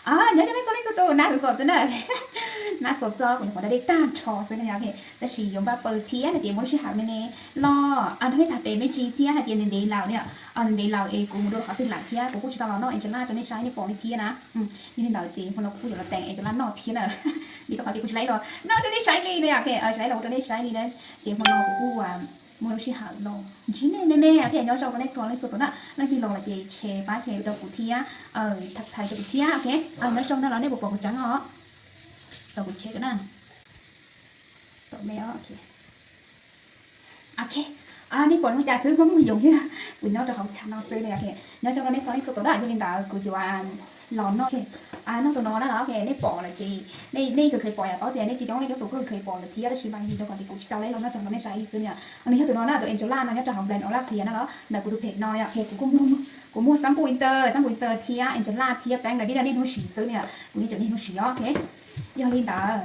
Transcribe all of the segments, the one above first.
Nyob zoo nej txhua leej txhua tus, nab xov xov xwb na. Nab xov xov kuv nyuam qhuav da dej tag nrho xwb na yom. Tab sis yuav npaj paws thiab hais tias muaj lub sij hawm me me loj, nrog nej tham pem me ntsis thiab hais tias ntev ntev laus na yom. Ntev laus es kuv mus dua qhov twg lawm thiab kuv kuj tsis tau los noj Angellar rau nej saib nej pom li thiab na. Yog li ntawd ces hmo no kuv kuj yuav los teem Angellar noj thiab na. Vim rau qhov tias kuv tsis laib los noj rau nej saib li na yom. Tsis laib los ua rau nej saib li na. Ces hmo no kuv kuj muaj lub sij hawm los ntsib nej me me thiab nyob zoo rau nej txhua leej txhua tus na. Leej twg los los ces share pab share rau kuv thiab, tham tham rau kuv thiab, ok. Nyob zoo na los nej puas pom kuv tsev os? Los kuv share rau na. Tau me os, ok. Ok, nej pom zoo cas xwb, muaj mus yoov thiab. Kuv nyob rau hauv chav no xwb li, ok. Nyob zoo rau nej txhua leej txhua tus na, yog li ntawd kuv yuav los noj, noj tus no na, ok. Nej pom lawm ces nej kheev pom yom, paub tias nej coob coob leej coob tus kuj kheev pom lawm thiab, tab sis mas vim rau qhov tias kuv tsis tau los noj rau nej saib xwb na. Nws yog tus no na, tus Angellar no nyob rau hauv brand Olaplex na los ntawm kuv tus page no, ok. Kuv kuj muaj, kuv muaj Sampointe, Sampointe thiab Angellar thiab Pink Lady na, nej hnub siv xwb na, kuv yeej tseem niaj hnub siv os, ok. Yog li ntawd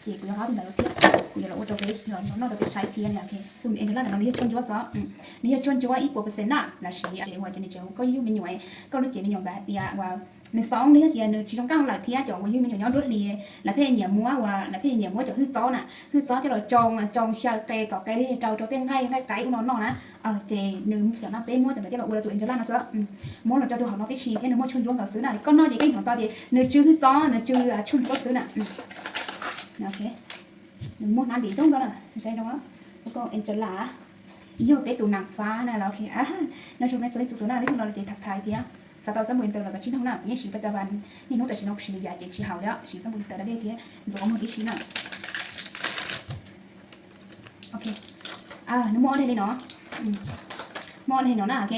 ces kuv yuav hlob tus ntawd thiab, kuv yuav los ua rau peb los noj rau peb saib thiab na, ok. Tus Angellar ntawm no nws yog tshuaj ntsuab xwb, nws yog tshuaj ntsuab ib puas percent na, lawv siv ces ua ces nws tseem ua koj yug me nyuam, koj lub cev me nyuam npav tias ua nws xoob, nws yog tias nws tsis zoo nkauj lawm thiab cov uas yug me nyuam nyob nruab hlis, lawv pheej nyiam muab ua, lawv pheej nyiam muab cov hwj txob na, hwj txob coj los tsoo, tsoo xyaw qe tom qe li rau rau tej nqaij nqaij qaib ub no noj na. Ces nws xav no peb muab cov ntawd coj los ua rau tus Angellar no xwb, muab los rau tus hauv no tib si thiab nws muaj tshuaj ntsuab ntawd xwb na, koj noj ces koj yeej hnov tau tias nws tsw hwj txob, nws tsw tshuaj ntsuab xwb na. Nws muaj hnab ntiv zoo ntau na, saib zoo, koj Angellar yog peb tus nas fab na los, ok. Nyob zoo nej txhua leej txhua tus na, lub no ces tham tham thiab xav tau Sampointe los koj tsij noog na, kuv yeej siv paj tas vas niaj hnub, tam sim no kuv siv li yam ces tsis haum li, siv Sampointe da dej thiab ntxuav qhov muag tib si na. Ok, nws muaj ob daim li no, muaj ob daim li no na, ok.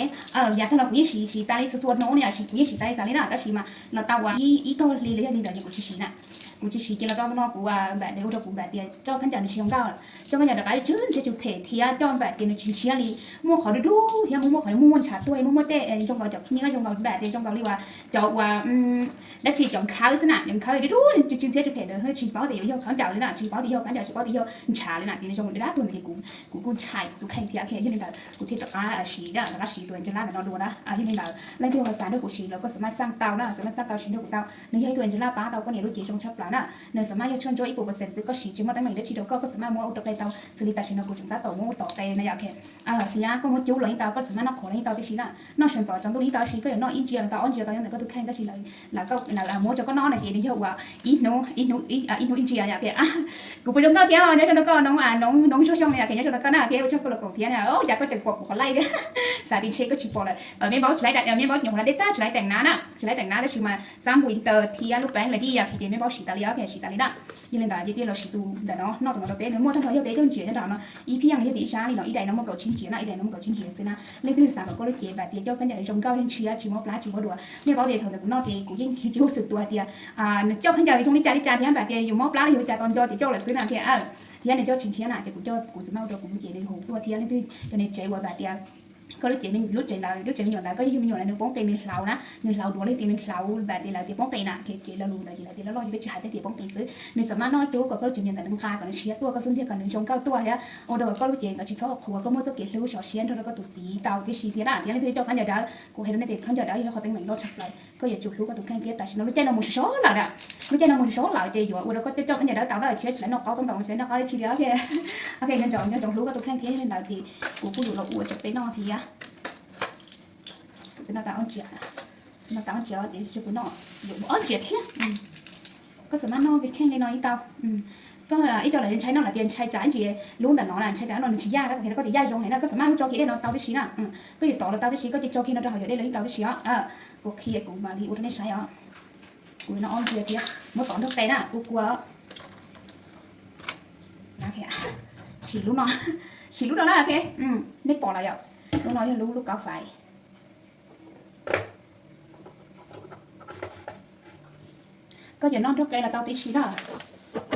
Yav tag los kuv yeej siv siv tas li txhua txhua hnub na, kuv yeej siv tas li tas li na, tab sis mas los tau ua ib tog hli los yog li ntawd ces kuv tsis siv na. Kuv tsis siv ces los rau no kuv npam de ua rau kuv npam tias coj khaub ncaws nws tsis zoo nkauj, coj khaub ncaws rov qab tsw ntshiab tsw phem thiab coj npam tias nws tsis ntshiab li, muaj qhov dub dub thiab muaj muaj qhov muaj muaj ntshav tuaj, muaj muaj tej zoo nkaus cov khib nyiab zoo nkaus npam tias zoo nkaus li uas cov uas dab tsi cov nkhawb xwb na, cov nkhawb dub dub tsw tsw ntshiab tsw phem ntawd tsis paub tias yuav yog khaub ncaws li na, tsis paub tias yog khaub ncaws tsis paub tias yog ntshav li na, ces nws zoo dab tuag ntawd ces kuv kuj ntshai tus kheej thiab, ok. Yog li ntawd kuv thiaj rov qab siv, rov qab siv tus Angellar ntawm no dua na. Yog li ntawd leej twg ho xav nrog kuv siv los koj xam maj xaj tau na, xam maj xaj tau siv nrog kuv tau, nws yog ib tug Angellar pab tau koj niam lub cev zoo tshaj plaws na. Nws xam maj yog tshuaj ntsuab ib puas percent xwb, koj siv tsis muaj teeb meem dab tsi rau koj, koj xam maj muab ua rau qe tau, xws li tam sim no kuv tseem tab tom muab ua tom qe na yom, ok. Thiab koj muab cub los yeej tau, koj xam maj noj qhuav los yeej tau tib si na. Noj sawv ntxov tsaus ntuj los yeej tau, tab sis koj yuav noj ib ntsia los tau ob ntsia tau nyob ntawm koj tus kheej, tab sis lawv muab rau koj noj no ces nws yog uas ib hnub, ib hnub ib ntsia yom, ok. Kuv puas zoo nkauj thiab, nyob zoo rau koj Noov, Noov Zuag Xyooj na yom, ok, nyob zoo rau koj na, thiab ua tsaug koj los koom thiab na, yog koj tseem pom kuv qhov live thiab, xav tias ntshe koj tsis pom lawm, mej paub tsis laib, mej paub nyuam qhuav da dej tag tsis laib teem nab na, tsis laib teem nab tab sis mas Xab Npus Inters thiab lub Pink Lady yom, ces mej paub siv tas li, ok, siv tas li na. Yog li ntawd ces thiaj los siv tus ntawm no, noj tus no rau peb, nws muaj tag nrho yog peb caug ntsiav nyob rau no, ib phiaj li yog tias ib sab li no, ib daim no muaj kaum tsib ntsiav na, ib daim no muaj kaum tsib ntsiav xwb na. Leej twg xav kom koj lub cev npam tias coj khaub ncaws zoo nkauj zoo ntshiab tsis mob plab tsis mob duav, mej paub tias thaum ntawd kuv noj ces kuv yeej tsis ua xwm tuas tias nws coj khaub ncaws zoo li cas li cas thiab npam tias yus mob plab los yus ua cas tos nco ces coj lawm xwb na, thiab thiab nws coj tsis ntshiab na, ces kuv coj kuv xam maj ua rau kuv lub cev nws huv tuaj thiab. Leej twg cov niam tsev uas npam tias koj lub cev, lub tcev ntawd, lub tsev me nyuam ntawd koj yug me nyuam lawm nws poob qe nws hlauv na, nws hlauv duav li tias nws hlauv npam tias lawv tias poob qe na, kev kev lo lus ntawd ces lawv tias loj loj ces peb tsis hais, peb tias poob qe xwb. Nws xam maj noj rau koj lub cev me nyuam ntawd nws nqa kom nws siab tuaj, koj xub ntiag kom nws zoo nkauj tuaj thiab ua rau koj lub cev ntawd tsis txhob qhuav, koj muaj txoj kev hlub sov siab nrog rau koj tus txiv tau tib si thiab na. Thiab leej twg coj khaub ncaws dawb, kuv hais rau nej tias khaub ncaws dawb yog qhov teeb meem loj tshaj plaws, koj yuav tsum hlub koj tus kheej thiab. Tam sim no lub caij no mus sov sov lawm na, lub caij no mus sov sov lawm ces yuav ua rau koj coj khaub ncaws dawb tau na, tsis tsis laib noj qaub toob ntoo, tsis laib noj qaub dab tsi li, ok. Nco ntsoov, nco ntsoov hlub koj tus kheej thiab, yog li ntawd ces kuv kuj yuav los ua rau peb noj thiab. Tus no tas ob ntsiav, tus no tas ob ntsiav ces kuv noj yuav ua ob ntsiav thiab. Koj xam maj noj tus kheej li no yeej tau. Koj ib co lawv ntshai noj lawm tias ntshai tsam ntsis lub ntawm no na, ntshai tsam no nws tsis yaj, koj tias yaj zoo heev na, koj xam maj muab tso kiag dej no tau tib si na. Koj yuav tov los tau tib si, koj cia tso kiag no rau hauv yuav dej los yeej tau tib si os. Kuv qhia kuv mam li ua rau nej saib os. Kuv no ob ntsiav thiab, muab tov nrog qe na, kua kua. Siv lub no, siv lub no na, ok. Nej pom lawm yom, lub no yog lub lub kauv fais. Koj yuav noj nrog qe los tau tib si na.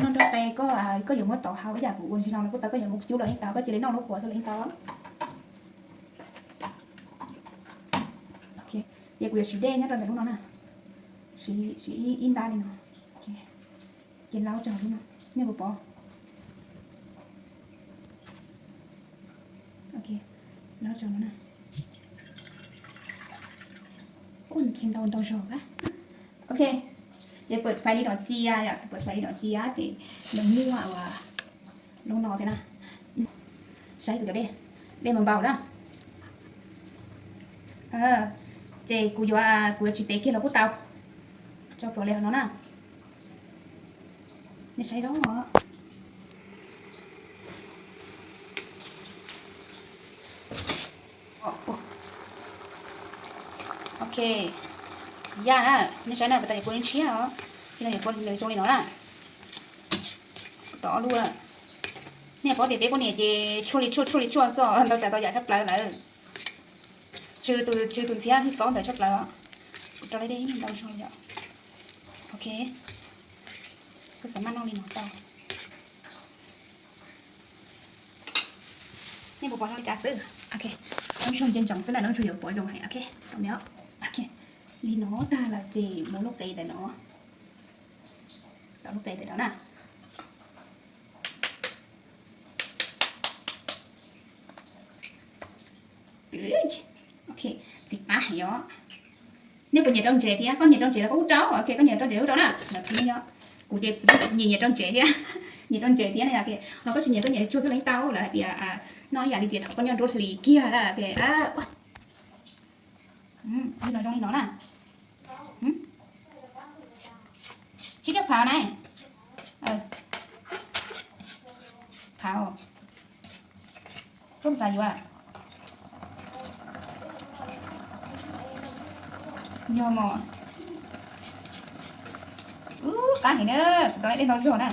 Noj nrog qe, koj yuav muab tov hau ib yam kuv ua ntsis no los kuj tau, koj yuav muab cub los yeej tau, koj cia li noj lub qhuav xwb los yeej tau. Ces kuv yuav siv dej nyob rau ntawm lub no na, siv ib ntab li no, ces laub rau hauv lub no, nej puas pom? Laub rau no na. Ua nrhiav ntau ntau zog a. Ok, Ces pawm fais li no cia yom, pawm fais li no cia ces nws muaj ua lub no thiab na. Saib kuv cov dej, dej mas npau na. Ces kuv yuav, kuv yuav tsis tev kiag los kuj tau. Tso plhuav li no na. Nej saib zoo os. Ok, yaj na, nej saib na, kuv tas kuv ntshiab os. Nws zoo li no na. Tom ob lub lawm. Nej paub tias peb poj niam ces tshuaj li tshuaj, tshuaj li tshuaj xwb, ntau tsav ntau yam tshaj plaws lawm. Tsw tus, tsw tus ntxhiab hwj txob ntawd tshaj plaws. Kuv rau dej ntau zog yom. Ok, kuv xav maj noj li no tau. Nej puas pom zoo li cas xwb? Ok, noj zoo ntsoov xwb na, noj zoo yuav pom zoo heev. Ok, tau me. Ok, li no tag lawm ces muab lub qe ntawm no, tau lub qe ntawm no na. Ok, txiv qab heev os. Nej puas nyiam rau ntsev thiab? Koj nyiam rau ntsev los koj kuj rau, ok, koj nyiam rau ntsev kuj rau na. Kuv ces nyiam nyiam rau ntsev thiab, nyiam rau ntsev thiab na. Ok, ho koj tsis nyiam koj nyiam tsuag xwb los yeej tau, lawv hais tias noj ib yam li tias thaum koj nyob nruab hlis kiag na. Ok, zoo li no na. Tsib caug phav na. Phav, koj xav yuav yog mos. Ub, qab heev na, kuv rau dej ntau zog na.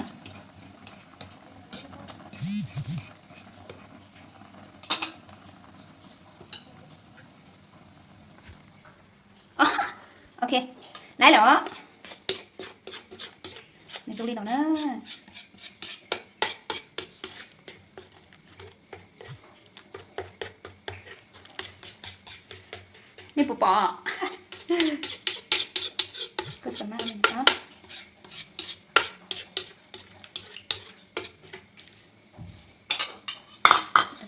Ok, laiv lawm os. Nws zoo li no na. Nej puas pom? Koj xav maj li no.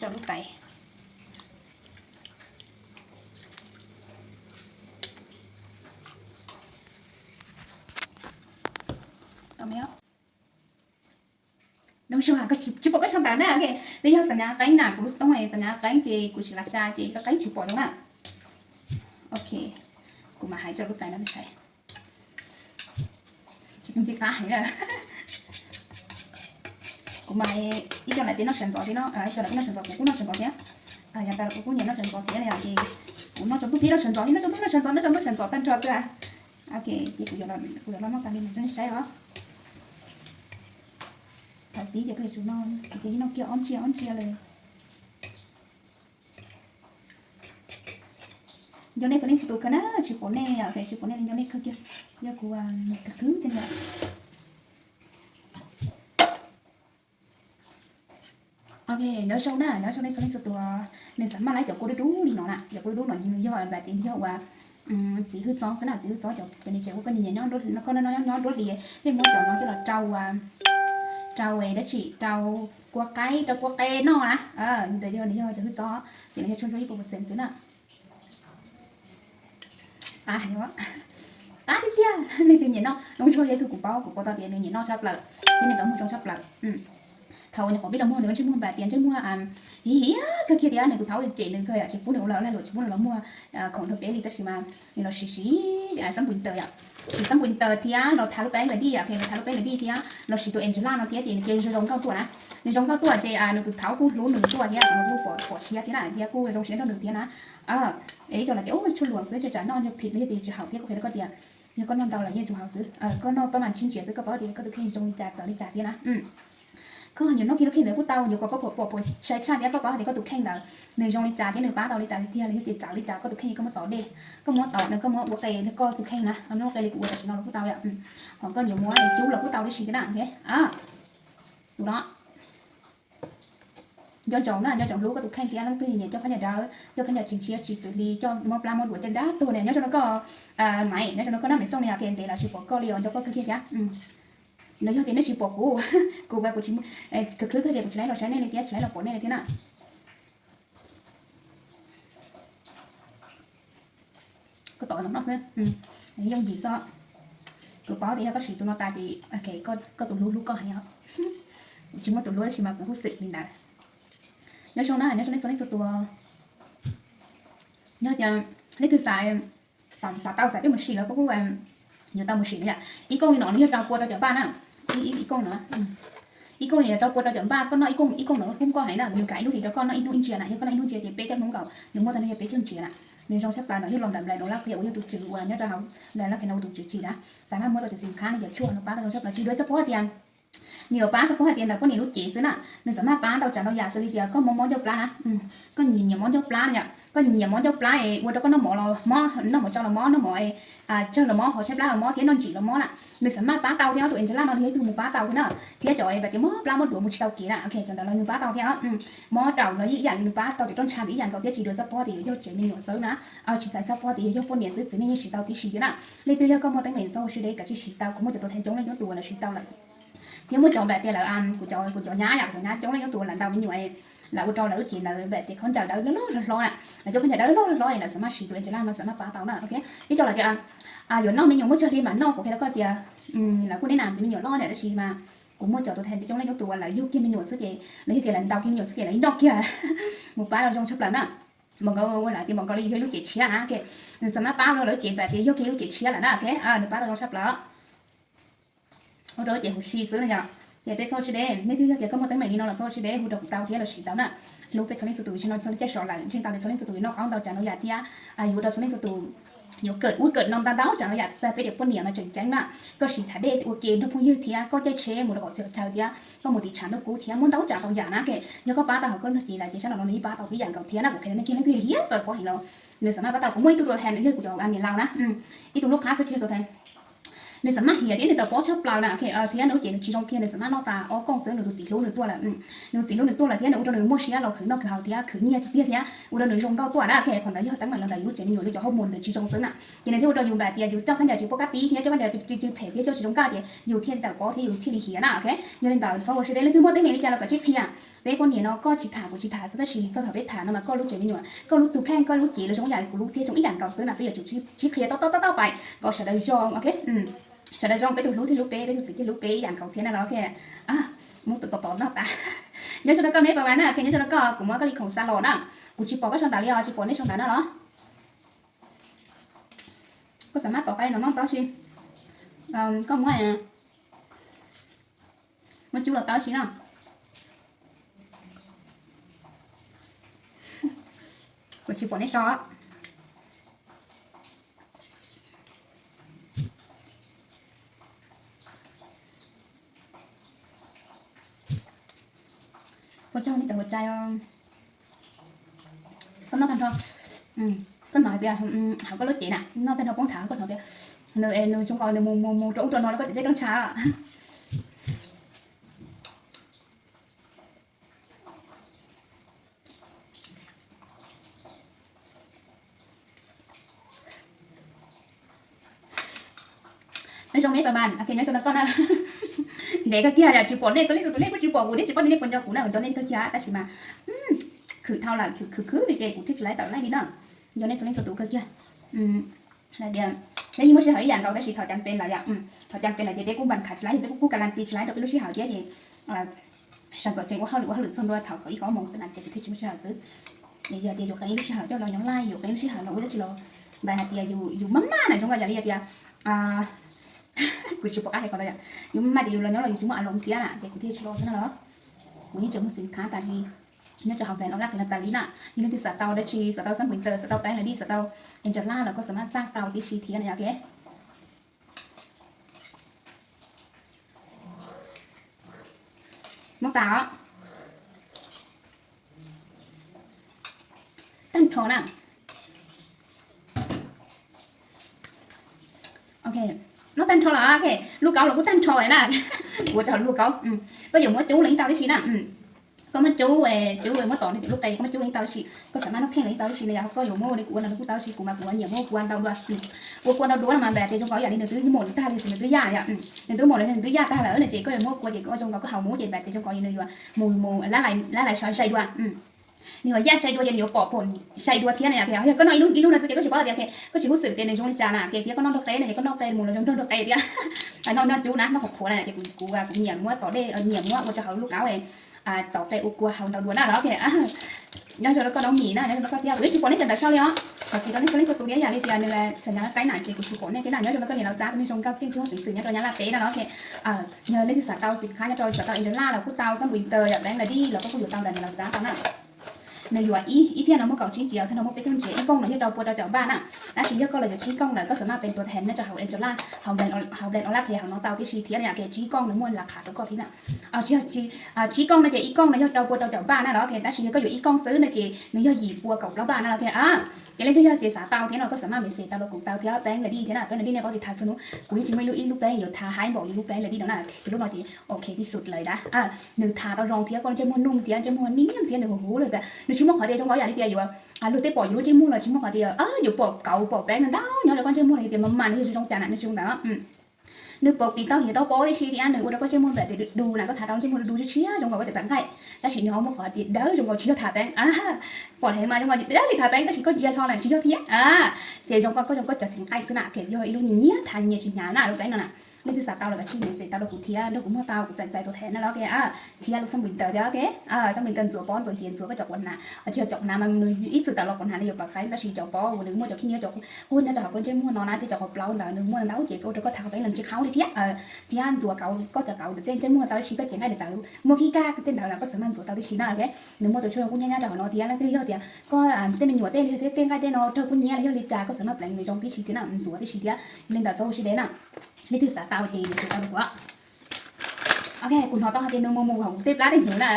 Rau lub tais. Tau me. Noo zoo, tsis pom koj sau ntawv na. Ok, twb yog xav nyav qeeb na, kuv lub xov tooj xav nyav qeeb ces kuv tsis lam xa ces koj qeeb tsis pom zoo na. Ok, kuv mam hais rau lub tais no sai. Tsis ntxim qab heev lawm. Kuv mas ib co lam tias noj sawv ntxov thiab no, ib co lam kuj noj sawv ntxov, kuv kuj noj sawv ntxov thiab. Yog tas kuv kuj nyiam noj sawv ntxov thiab yom, ces kuv noj tsaus ntuj pib noj sawv ntxov thiab, noj tsaus ntuj noj sawv ntxov, noj tsaus ntuj sawv ntxov tag nrho xwb. Ok, ces kuv yuav, kuv yuav los noj tas li no rau nej saib os. Thaum pib ces koj yuav tsum noj, ces yeej noj kiag ob ntsia ob ntsia li. Nco nej txhua leej txhua tus kawg na, tsis pom nej, tsis pom nej li nco nej kawg kiag, yog kuv kawg kiag thiab na. Ok, nyob zoo na, nyob zoo nej txhua leej txhua tus. Nws xav maj laib cov kua dub dub li no na, cov kua dub dub no nws yog npam tias nws yog uas txiv hwj txob xwb na, txiv hwj txob cov, cov niag tsev uas koj nyiam nyob, koj nyob nruab hlis, nej muab cov no coj los rau, rau dab tsi, rau kua qaib, rau kua qe noj na. Ntawd yog nws yog cov hwj txob ces nws yog tshuaj ntsuab ib puas percent xwb na. Qab heev, qab tiag tiag. Leej twg nyiam noj, noj ntsuag yog ib tug kuv paub, kuv paub tau tias nws nyiam noj tshaj plaws thiab nws tau muag zoo tshaj plaws. Thaum uas nyuam qhuav pib los muag nws ntsej muag npam tias ntsej muag hiv hiav kawg kiag tias nws tus thaub cem nws kawg yom, tsis pub nws ua lawm, lawv tsis pub nws los muag khoom rau peb li, tab sis mas nws los siv siv xab npus taws yom, siv xab npus taws thiab los tha lub peeb lawm dij, los tha lub peeb lawm dij thiab los siv tus Angellar no thiab ces nws cia li zoo nkauj tuaj na. Nws zoo nkauj tuaj ces nws tus thaub kuj hlub nws tuaj thiab, kuj pom siab thiab na, thiab kuj zoo siab nrog nws thiab na. Ib co lawv tias tshuaj luam xwb, tsam noj yog phim los yog tias tsis haum thiab, kuv qhia rau koj tias yog koj noj ntau lawm yeej tsis haum xwb. Koj noj pab mas tsib ntsia xwb koj paub tias koj tus kheej zoo li cas txawv li cas thiab na. Koj yuav noj kiag lub kheej ntawd kuj tau, yuav kom koj pom pom sai tshaj thiab koj paub tias koj tus kheej ntawd nws zoo li cas thiab nws pab tau li cas tiag, los yog tias txawv li cas koj tus kheej, koj muab tom dej, koj muab tom no, koj muab ua qe koj tus kheej na, muab ua qe li kuv ua tam sim no los kuj tau yom. Ho koj yuav muab cub los kuj tau tib si thiab na. Tus no nco ntsoov na, nco ntsoov hlub koj tus kheej thiab. Leej twg nyiam coj phab nyas dawb, coj phab nyas tsis ntsia tsis txwv hli, coj mob plab mob duav coj dab tuag na, nyob zoo no koj Maiv, nyob zoo no koj nab Maiv Xyooj na, ok, ntev lawm tsis pom koj li os, nco koj kawg kiag thiab. Los yog tias nej tsis pom kuv, kuv mas kuv tsis, khwv khwv kawg ces kuv tsis laib los saib nej li thiab, tsis laib los pom nej li thiab na. Koj tom no xwb, yooj yim xwb. Kuv paub tias yog koj siv tus no tas ces koj tus hlub hlub koj heev os. Kuv tsis muaj tus hlub tab sis mas kuv kuj xwm li ntawd. Nyob zoo na, nyob zoo nej txhua leej txhua tus. Yog tias leej twg xav, xav tau xav coj mus sim los koj kuj yuav tau mus sim na yom. Ib kooj li no nws yog rau pua rau caum npaj na. Ib kooj no, ib kooj li yog rau pua rau caum npaj, koj noj ib kooj, ib kooj no kub koj heev na, nws kav ib lub hlis rau koj noj ib hnub ib ntsiav na, yog koj noj ib hnub ib ntsiav ces peb caug hnub nkaus nws muaj tag nrho yog peb caug ntsiav na. Nws zoo tshaj plaws no yog los ntawm Nplais Nau Laj Qhia uas yog tus tswv uas nyob rau hauv Nplais Laj Qhia no ua tus tswv tsim na. Xav maj muab tau tus xim khab no cov tshuaj no pab tau zoo tshaj plaws tsis dua txog pab hais tias nws yuav pab txog pab hais tias ntawm poj niam lub cev xwb na. Nws xav maj pab ntau tsav ntau yam xws li tias koj mob mob ncauj plab na, koj nyiam nyiam mob ncauj plab na yom, koj nyiam nyiam mob ncauj plab es ua rau koj noj mov los mob, noj mov tsau los mob, noj mov tsawg los mob, hov tshaib plab los mob thiab noj ntsim los mob na. Nws xav maj pab tau thiab tus Angela no nws yog ib tug mus pab tau thiab na. Thiab cov uas tias mob plab mob duav mus tsis tau kev na, cov ntawd los nws pab tau thiab. Mob raum los yeej ib yam li nws pab tau cov roj ntsha ntawd ib yam nkaus thiab tsis dua txog pab tias yuav yog tsev me nyuam xwb na, tsis txhais txog pab tias yuav yog poj niam xwb, txiv neej yeej siv tau tib si thiab na. Leej twg yog koj muaj teeb meem txhob ua siab deb, kav tsij siv tau, kuv muaj cov tus theej coob leej coob tus uas lawv siv tau lawm. Thiab muaj cov npam tias lawv, kuv cov, kuv cov nyab yom, kuv cov nyab coob leej coob tus uas lawv ntaus me nyuam, lawv ua rau lawv lub cev ntawd npam tias khaub ncaws dawb loj loj hlob na, lawv cov khaub ncaws dawb loj loj hlob es lawv xav maj siv tus Angela no xav maj pab tau na. Ok, ib co lawv tias yuav noj me nyuam muaj tsawg hli mas noj, kuv qhia rau koj tias lawv kuj neb na me nyuam loj na, tab sis mas kuv muaj cov tus theej coob leej coob tus uas lawv yug kiag me nyuam xwb ces lawv yog tias lawv ntaus kiag me nyuam xwb ces lawv noj kiag mus pab tau zoo tshaj plaws na. Npaum nkaus ua lawv tias npaum nkaus li yog ib lub cev tshiab na, ok, nws xav maj pab rau lawv cev npam tias yog kiag ib lub cev tshiab lawm na, ok, nws pab tau zoo tshaj plaws. Ua rau lub cev huv si xwb na yom. Ces peb txhob ua siab deb, nej twb yog tias koj muaj teeb meem li no los txhob ua siab deb, hu rau kuv tau thiab los siv tau na. Hlub peb txhua leej txhua tus, tsis no txhua lub caij sawv daws ntseeg tau tias txhua leej txhua tus yuav noj qab ntau tsav ntau yam thiab yuav ua rau txhua leej txhua tus yuav kawm ub kawm no ntau ntau tsav ntau yam, peb cov poj niam mas tseem ceeb na. Koj siv thav dej ua ke nrog phooj ywg thiab koj caij tsheb mus rau qhov txhia chaw thiab koj mus tim tshav ntuj kub thiab muaj ntau tsav ntau yam na. Yog koj pab tau hauv koj lub cev lawm ces sab no los nws yeej pab tau tib yam nkaus thiab na. Kuv qhia nej kiag leej twg hiab tau pab heev los nws xav maj pab tau. Kuv muaj ib tug tus theej, yog kuv cov niam laus na, ib tug lub qab xwb tsis yog tus theej. Nws xav maj hiam thiab nws tawv pob tshaj plaws na, thiab nws lub cev nws tsis zoo kiag, nws xav maj noj tas ob kooj xwb nws tus txiv hlub nws tuaj lawm. Nws txiv hlub nws tuaj lawm thiab nws ua rau nws muaj siab los khwv noj khwv haus thiab khwv nyiaj tiag tiag thiab ua rau nws zoo nkauj tuaj na. Qhov ntawd yog teeb meem los ntawm yus lub tsev me nyuam, yus cov hormone ntawd tsis zoo xwb na. Ces nws thiaj ua rau yus npam tias yus coj khaub ncaws tsis pom qab tib thiab coj khaub ncaws tsis zoo kaj ces yus thiaj li tawv pob thiab yus thiaj li hiam na. Ok, yog li ntawd txhob ua siab deb, leej twg muaj teeb meem li cas los kom tsis qhia. Peb poj niam no koj tsis tham kuv tsis tham xwb, tab sis txog thaum peb tham no mas koj lub tsev me nyuam, koj lub tus kheej, koj lub cev los zoo ib yam li kuv lub thiab zoo ib yam nkaus xwb na. Peb yuav tsum sib qhia tau tau tau tau pais kom sawv daws zoo, ok. Sawv daws zoo, peb tus hlub thiaj hlub peb, peb tus txiv thiaj hlub peb ib yam nkaus thiab na los. Ok, muab tus tom tom noj tas. Nyob zoo rau koj me pab vas na, ok, nyob zoo rau koj, kuv muab koj li khoom xa los na. Kuv tsis pom koj sau ntawv li os, tsis pom nej sau ntawv na los. Koj xav maj tom qab no noj txob si. Koj muab, muab cub los tau si no. Kuv tsis pom nej sau. Puas tsaug nej cov huas cai os. Koj noj tag nrho, koj hnov hais tias hauv koj lub cev na, noj tag nrho poob nthav koj hnov tias nws, nws zoo nkaus nws mus mus mus rau ub rau no rau koj cev tej roj ntsha. Nyob zoo me pab vas, nyob zoo no koj na. Ntev kawg kiag yom, tsis pom nej txhua leej txhua tus, nej kuj tsis pom kuv thiab tsis pom nej, nej puas nco kuv na, nco nej kawg kiag tab sis mas khwv dhau lawm, khwv khwv khwv li ces kuv thiaj tsis laib tawm laij li na. Nco nej txhua leej txhua tus kawg kiag. Hais tias peb yeej muaj sij hawm ib yam nkaus tab sis thaum cas pem lawm yom, thaum cas pem lawm ces peb kuj npam khav tsis laib, peb kuj kuj ka las ti tsis laib rau peb lub sij hawm thiab ces sawv ntxov tseem ua hauj lwm ua hauj lwm txog ntua thaum kaum ib kaum ob moos xwb na ces kuv thiaj tsis muaj sij hawm xwb. Es yog tias yus qee lub sij hawm coj los nyob live, yus qee lub sij hawm los ua dab tsi los, npam hais tias yus, yus maj maj na zoo nkaus yam li tias kuv tsis pom qab hais qhov no yom, yus maj maj tias yus los nyob los yus tsis muaj a loos thiab na ces kuv thiaj tsis los xwb na los. Kuv yeej tseem muag xim khab tas li, nyob rau hauv Nplais Nau Laj Qhia no tas li na. Yog leej twg xav tau dab tsi, xav tau xab npum tawm, xav tau peeb lawm li, xav tau Angela los koj xav maj xaj tau tib si thiab na yom. Ok, muab tas os. Tag nrho na. Ok, noj tag nrho los, ok, luj kaub los kuj tag nrho na. Kuv ua rau luj kaub. Koj yuav muab cub los yeej tau tib si na. Koj muab cub, cub muab tom no ces lub qe, koj muab cub los yeej tau tib si, koj xav maj noj kheej los yeej tau tib si na. Yog koj yuav muab ua li kuv ua no los kuj tau tib si, kuv mas kuv nyiam muab kua ntau dua. Ua kua ntau dua no mas npam tias zoo nkaus yam li nws twb maum li tag li, nws twb yaj yom, nws twb maum li nws twb yaj tag lawm na ces koj yuav muab kua ces koj zoo nkaus koj haus mus ces npam tias zoo nkaus li nws yuav mus mus lab lais sawv zais dua. Nws yog yaj sai dua ces nws yuav pom pom sai dua thiab na. Yog koj noj ib lub no xwb ces koj tsis paub tias koj tsis hub xwm tias nws zoo li cas na, ces thiab koj noj nrog qe ne, ces koj noj qe mus los zoo nrog noj qe thiab. No no cub na, noj qhuav qhuav na, ces kuv kuv nyiam muab tom dej, nyiam muab ua rau hauv lub kaub, tom qe ua kua hau ntau dua na los. Nyob zoo rau koj Noob Mim na, nyob zoo rau koj thiab, kuv yeej tsis pom nej cov ntawd sau li os. Thov txim rau nej txhua leej txhua tus thiab, yam li tias nws txham nyam qaib na ces kuv tsis pom nej thiab na. Nyob zoo rau koj niam Laus Txab, koj nej zoo nkauj txij nkawm xwm xwm nyob rau Nyab Laj teb na los. Yog leej twg xav tau xim qhab nyob rau, xav tau Angela los kuj tau, Xab Npis Tawg, yam Bleeb Lady los koj kuj yuav tau ntawm niam Laus Txab tau na. Nws yuav ib, ib phiaj no muaj kaum tsib tsiav, phiaj no muaj peb caug tsiav, ib kooj no yog rau pua rau caum npaj na. Tab sis yog koj los yuav tsib kooj lawm koj xam maj pes tuas heev nyob rau hauv Angela, hauv Bleeb Ola thiab hauv no tau tib si thiab na, ces tsib kooj nws muaj las qhav rau koj thiab na. Tsis yog, tsib kooj no ces ib kooj no yog rau pua rau caum npaj na los, tab sis yog koj yuav ib kooj xwb no ces nws yog yim pua kaum plaub npaj na los. Ces leej twg yog tias xav tau thiab no koj xam maj message tau rau kuv tau thiab, Bleeb Lady thiab na, Bleeb Lady nej paub tias tham txhua hnub kuv yeej tsis muaj ib lub, ib lub peb yuav tham haib npaum li lub Bleeb Lady no na, ces lub no ces ok tib xus lawm na. Nws tham tau zoo thiab koj ntsej muag num thiab ntsej muag nim thiab nws huv huv lawm tias nws tsis muaj qhov tias zoo nkaus yam li tias yuav luag tej pom yus lub ntsej muag los tsis muaj qhov tias yuav pom kauv pom Bleeb ntau nyob rau koj ntsej muag los tias mas mas nws yog zoo cas na, nws tsis zoo ntawd. Nws pom pis tau hiav tau pob tib si thiab nws ua rau koj ntsej muag nplaim tias du du na, koj tham tau ntsej muag du du tshiab tshiab zoo nkaus koj cov tawv nqaij, tab sis nws ho muaj qhov tias dawb zoo nkaus tsis yog tham Bleeb. Pom heev mas zoo nkaus dawb li tham Bleeb tab sis koj ntsia hlo lawm tsis yog thiab. Ces zoo nkaus koj zoo koj cov txheev nqaij xwb na, ces yog ib lub nyiam nyiam tham nyias tsis hnyav na lub Bleeb no na. Leej twg xav tau los kav tsij message tau rau kuv thiab nrog kuv muag tau kuv txais txais tus thev na los. Thiab lub Xab Npis Tawg thiab, Xab Npis Tawg ntxuav pob ntxuav hiav ntxuav koj cov quav hnav, tsis yog cov quav hnav mas nws ib txwm tawm los quav hnav nws yuav pom qeeb, tab sis cov pob uas nws muaj cov khib nyiab cov qub nyob rau hauv koj ntsej muag no na, thiab cov qhov plaub ntawd nws muaj ntau ces koj ua rau koj tham qhov Bleeb los tsis qhaub li thiab. Thiab ntxuav kauv koj cov kauv tej ntsej muag tau tib si, koj cev nqaij li tawv muaj khib kaj tej ntawd los koj xam maj ntxuav tau tib si na. Thiab nws muaj tus tshuaj kuj nyiab nyob rau hauv no thiab, leej twg yog tias koj tej me nyuam tej li tej nqaij tej no raug kuj nyiab los yog li cas koj xam maj pleev nws zoo tib si thiab na, ntxuav tib si thiab. Li ntawd txhob ua siab deb na. Leej twg xav tau ces message tau rau kuv. Ok, kuv hnov tau hais tias nws mus mus hauv kuv tej plab tej hnyuv na.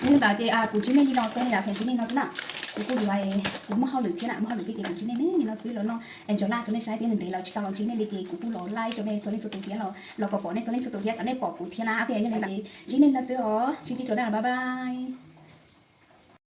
Yog li ntawd ces kuv ntsib nej li no xwb na, yog tias ntsib nej no xwb na. Kuv kuj yuav, kuv muaj hauj lwm thiab na, muaj hauj lwm thiab ces kuv ntsib nej me me li no xwb los no, es ntsog laj rau nej saib thiab ntev lawm tsis tau los ntsib nej li ces kuv kuj los laij rau nej txhua leej txhua tus thiab los los pom pom nej txhua leej txhua tus thiab kom nej pom kuv thiab na. Ok, yog li ntawd ces ntsib nej no xwb os, sib ntsib dua na, bye bye.